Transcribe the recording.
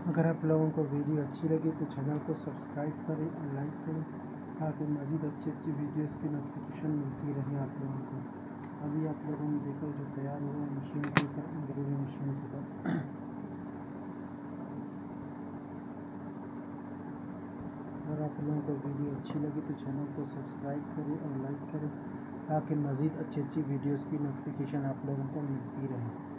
अगर आप लोगों को वीडियो अच्छी लगी तो चैनल को सब्सक्राइब करें और लाइक करें, ताकि मज़ीद अच्छी अच्छी वीडियोज़ की नोटिफिकेशन मिलती रहे आप लोगों को। अभी आप लोगों ने देखा जो तैयार हुआ है मशीन के ऊपर, एम्ब्रॉयडरी मशीन के ऊपर। अगर आप लोगों को वीडियो अच्छी लगी तो चैनल को सब्सक्राइब करें और लाइक करें, ताकि मज़ीद अच्छी अच्छी वीडियोज़ की नोटिफिकेशन आप लोगों को मिलती रहे।